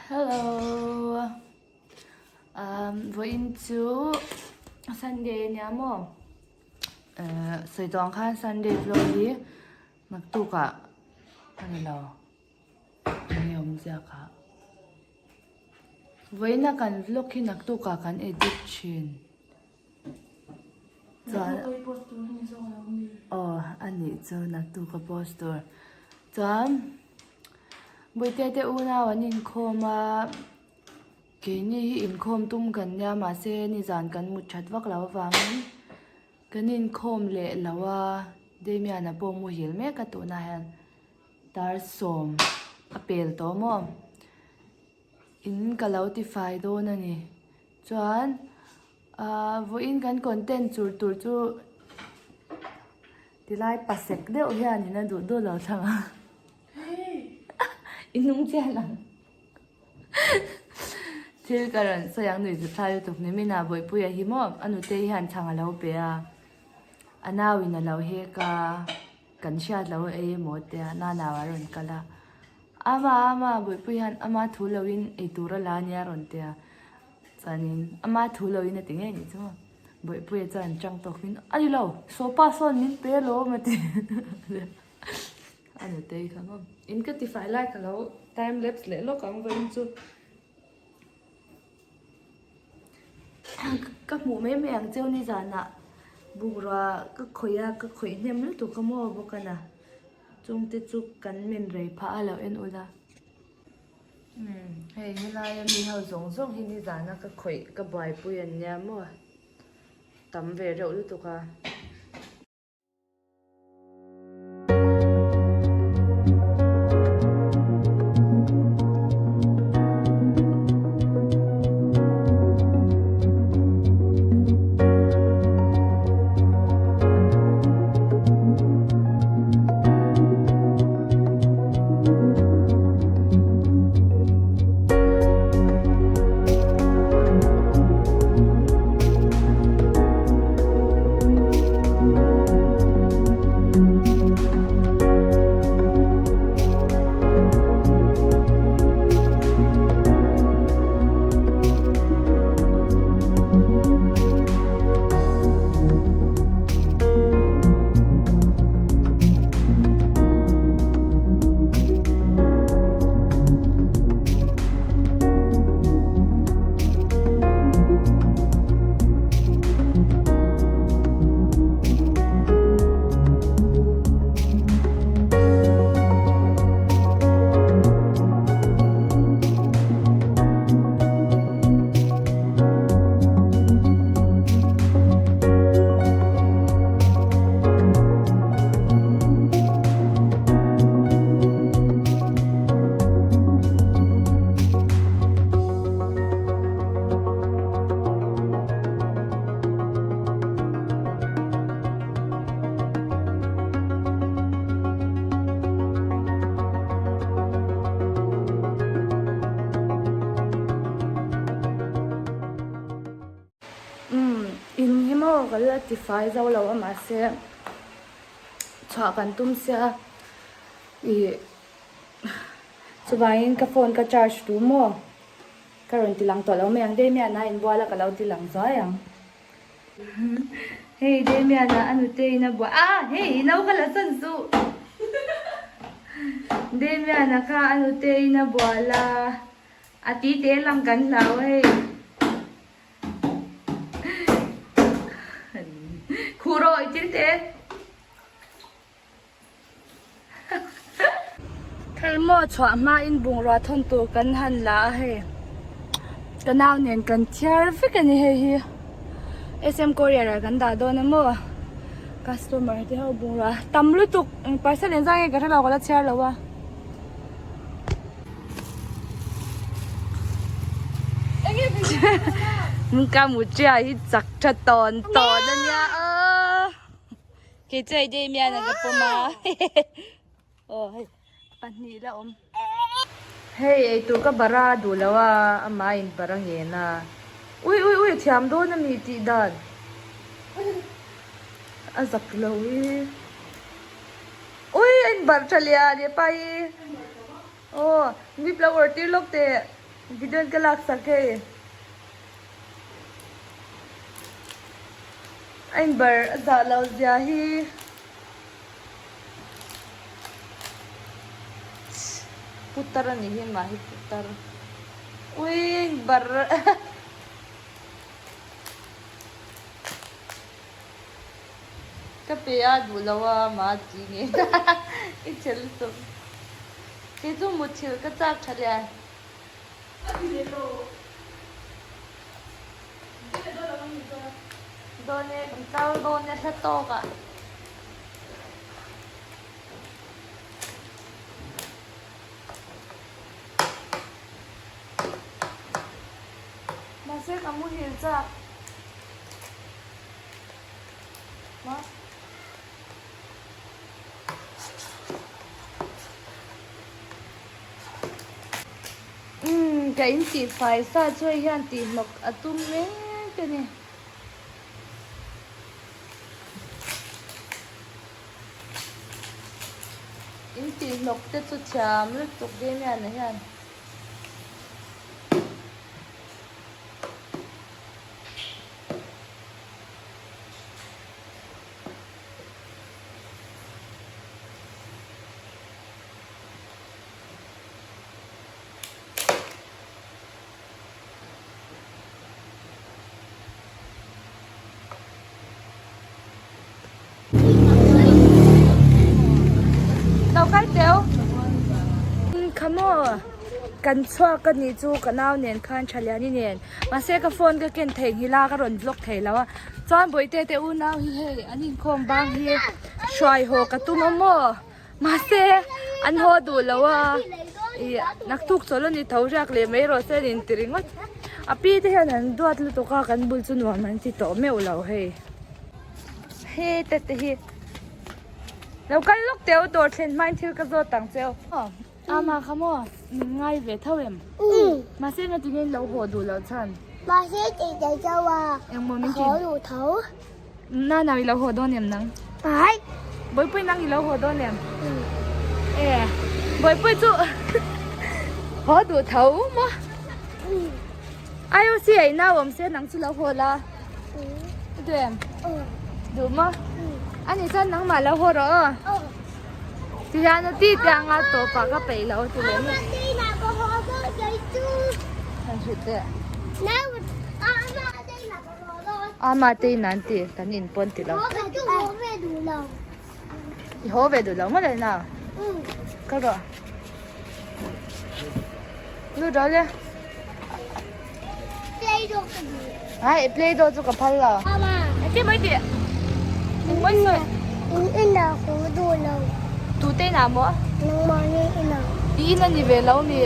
Hello um vawiin chu Sunday a nia maw eh sawi tawh ang khan Sunday vlog hi naktukah a ni lo enge awmzia kha vawiina kan vlog hi naktukah kan edit thin. Chuan aw a nih chu naktuk a post tur chuan Bawihte te unau an inkhawm a keini hi inkhawm tum kan nia mahse nizan kan mut that vak loh avangin kan inkhawm leh lo a Damian-a pawh muhil mek a tunah hian dar sawm a pel tawh maw in ka lo tifai dawn a ni. Chuan ahh vawiin kan content chur tur chu tilai pasek deuh hianin a duh duh lo thlang a i hnung chian ang thil ka rawn sawi ang nuih zut thlai lutuk ni mina Bawihpuia hi maw a nute hian chhang a lo pe a a nauin a lo hek a kan hriat loh ei emaw tia nana a rawn kal a. Ama ama Bawihpui hian ama thu loin eitur a la ania a rawn ti a, chuanin ama thu loin a ti ngei anih chu maw. Bawihpuia chuan chang tawkin a ni lo, sawpa sawn min pe alawm a ti a nutei kha maw. In ka ti fai lai ka lo time lapse leh lawk ang vawiin chu ka hmuh mai mai ang cheu nizanah bungrua ka khawih a ka khawih hnem lutuk a maw bawk a na. Chungte chu kan men rei phah a lo en ula. Umm hei helaia mi ho zawng zawng hi nizana ka khawih ka buaipui an nia maw tam ve reuh lutuk a. Umm in hi maw ka la ti fai zo lo a mahse chhuah kan tum sia ih chuvangin ka phone ka charge duh maw ka rawn ti lang tawh lo mai ang Damian a inbual a ka lo ti lang zuai ang hei Damian a a nute in a buai ah hei i no ka la sawn suh Damian a kha a nute in a bual a. A ti te lang kan hlau hei. Khuh rawh i til te. Hei maw chhuah hma in bungrua thawn tur kan han la a hei. Ka nau nen kan thiar vek a ni hei hi. SM courier ah kan dah dawn a maw. Customer te ho bungrua tam lutuk parcel engzah nge ka hrelo ka la chhiar lo a. Ka mutia hi chak tha tawn tawn a nia aw kei chu hei dei mian a ka pawm a aw hei pahnih la awm hei eitur ka bara a duh lo a amah in bara ngen a ui ui ui thiam dawn a mi tih dan a zak lo hi. Ui a inbarh tha lian e pai aw mi lo awrh tir lawk teh. Video in ka lak sak hei. A in bar a zah lo zia hi. Putar a nih hi mah hi putar. Ui a in bar. Ka pe a duh lo a mah ti nge i chhe lutuk. Kei chu mutthilh ka chak tha lian. Dawn e kan kal dawn e hla tawk ah. Mahse ka muhil chak. Ma. Umm ka in tih fai sa chu hei hian tih hnawk a tum mek a ni. In tih hnawk te chu thiam lutuk Damian-a hian. Lo kal teu. Kha maw kan chhuak a nih chu ka nau nen khan Thaliani nen mahse ka phone ka ken theihnghilh a ka rawn vlog thei lo a chuan bawihte te unau hi hei an inkhawm bang hi hruai haw ka tum a maw. Mahse an haw duh lo a, ih naktuk chawlh a ni tho riak leh mai rawh se an inti ringawt. A pi te hian an duat lutuk a kan bul chu nuam an ti tawh meuh lo hei. Heta te hi lo kal lawk teh u dawr thlen hmain thil ka zawt ang che u. Ama kha maw min ngai ve tho em? Mahse ngatinge in lo haw duh loh chhan? Mahse tih daih deuh a, Engmaw min ti? haw duh tho. Na nau i lo haw dawn em nang? Ai! Bawihpui nang i lo haw dawn em? E, Bawihpui chu haw duh tho maw? IOC ah i nau awm se nang chu lo haw la. I duh em? Duh maw? Ani chuan nangmah lo haw rawh aw. Tihian a ti tiang a tawpah ka peih lo ti leh mai. Han hrilh teh. Ama te in an ti kan in pawn ti lo. I haw ve duh lo maw le na? Kal rawh. Lut rawh le. Ai play doh chu ka phal lo. Engtin mai tih? Engmai sawi? Tu te inah maw? I in a ni ve lo mi?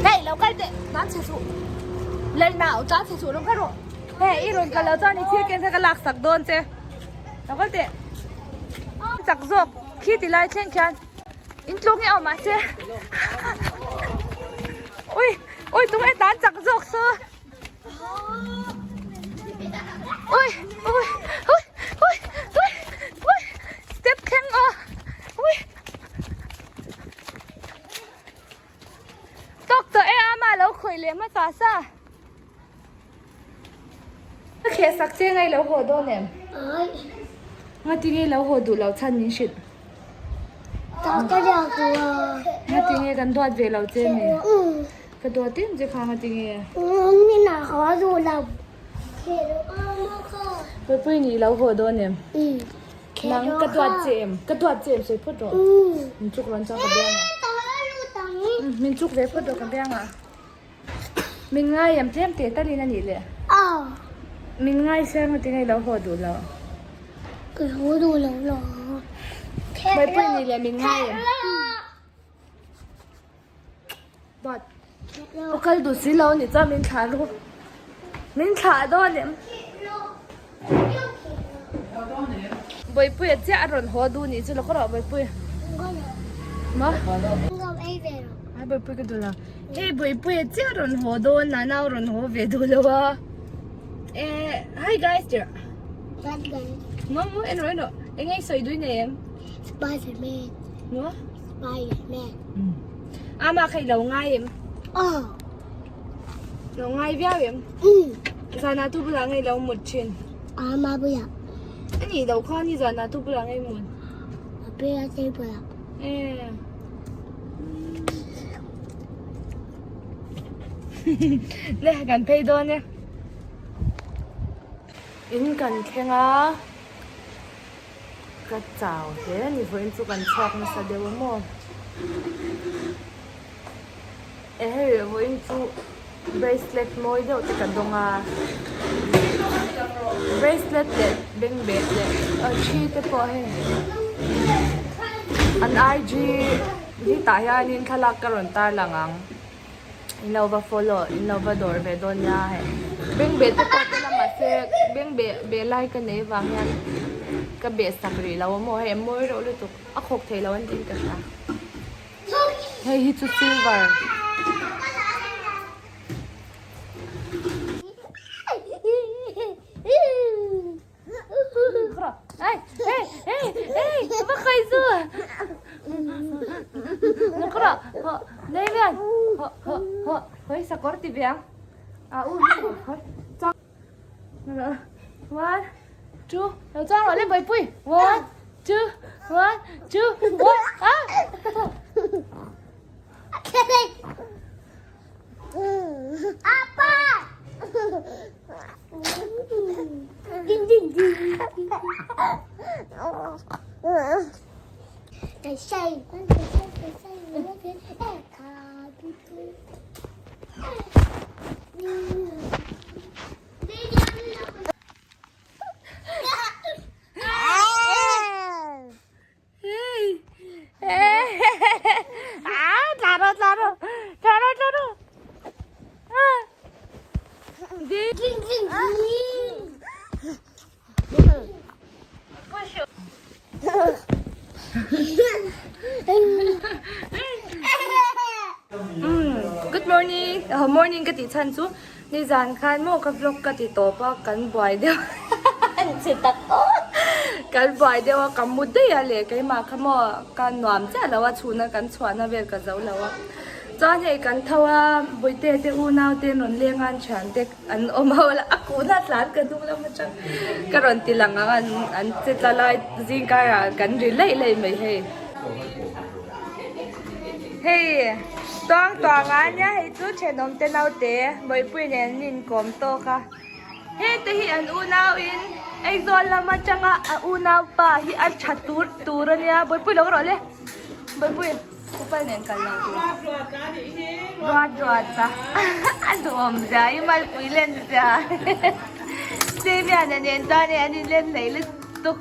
Hei lo kal teh tan chhe suh. Lalnau tan chhe suh rawn kal rawh. Hei i rawn kal lo chuan i thil ken kha ka lak sak dawn che. Lo kal teh. Chak zawk khi ti lai thleng khian in tluk nge awm mahse. Ui ui tunge tan chak zawk saw. Ui ui ui ui ui ui step thleng aw ui. Tawk tawh e ama lo khawih leh hmasa sa. Ka kheh sak che ngai lo haw dawn em? Ngati nge lo haw duh lo chhan min hrilh? Ngati nge kan duat ve lo che mi? Ka duat em che kha ngati nge? Pawipui nih lo haw dawn em? Nang ka duat che em? Ka duat che em sawi phawt rawh. Min chuk rawn chuan ka biang ah. Min chuk ve phawt rawh ka biang ah. Min ngai em tlem teh talin a nih le. Min ngai sia ngawt in a lo haw duh lo. Ka haw duh lo lo. Baipui nih le min ngai em. Duat. Ka kal duh si lo ni chuan min thlah ru. Min thlah dawn em. Bawipuia chiah a rawn haw duh nih chu lo ka rawh Bawipui. Maw? Ai Bawipui ka duh lo. Hei Bawipui chiah a rawn haw dawn a nau rawn haw ve duh lo a. Eh hi guys dear. Hi guys. Maw maw en rawh en rawh. Eng nge i sawi duh i nei em? Spiderman. Maw? Spiderman. Ama kha i lo ngai em? Aw. Lo ngai viau em? Zanah tu bulah ngei lo mut thin. Ama bulah. Ani lo kha ni zanah tu bulah ngei mut. Apia te bulah. Eh. Le kan phei dawn e. In kan thleng a. Ka chau hle a ni vawiin chu kan chhuak nasa deuh a maw. E hei vawiin chu bracelet mawi deuh te ka dawng a bracelet leh bengbeh leh thi te pawh hei an IG hi tah hianin thlalak ka rawn tar lang ang in lo va follow in lo va dawr ve dawn nia hei bengbeh te pawh te la mahse bengbeh beh lai ka nei vang hian ka beh sak rih lo a maw hei a mawi reuh lutuk a khawk thei lo an tiin ka hria. Hei hi chu silver. Hey, hey, hey, hey, va khai zu. Nukra, ho, nei mian. Ho, ho, ho, hoi sakor ti biang. A u, hoi. Chang. One, two, lo chang rawh le Bawihpui. One, two, one, two, one. Ah! Apa! Ding ding ding. Good morning morning ka tih chhan chu nizan khan maw ka vlog ka ti tawp a kan buai deuh an che tak kan buai deuh a ka mu daih a leh keimah kha maw ka nuam chiah lo a chhuna kan chhuahna vel ka zo lo a chuan hei kan tho a bawihte te unau te an rawn leng a an thian te An awm ho la a kuhna tlan ka hnung lam atang ka rawn ti lang ang an an che tla lai zing karah kan ri laih laih mai hei. Hei tuang tuang a nia hei chu thenawm te naute Bawihpui nen an inkawm tawk a heng te hi an unau in Aizawl lam atanga a unau pa hi a tha tur tur a nia Bawihpui lo rawh le Bawihpui. Chapal nen kal lo tur. Ruat ruat a. A duhawm zia i malpui len zia. Damian-a nen chuan hei an inlen hlei lutuk.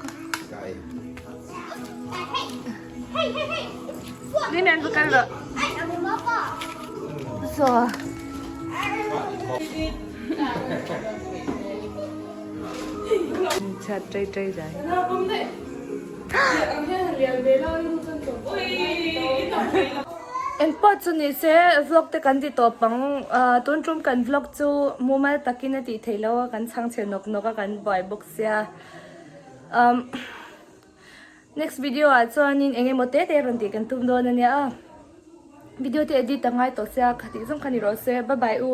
Damian va kal rawh. Saw. Chhiat ṭei ṭei zia hi. Engpawh chu ni se vlog te kan ti tawp ang ah tun tum kan vlog chu mumal takin a tih theih loh a kan chhang chhe nawk nawk a kan buai bawk sia umm next video ah chuanin eng emaw te te rawn tih kan tum dawn a nia video te edit a ngai tawh sia khatih zawng kha ni rawh se bye bye u.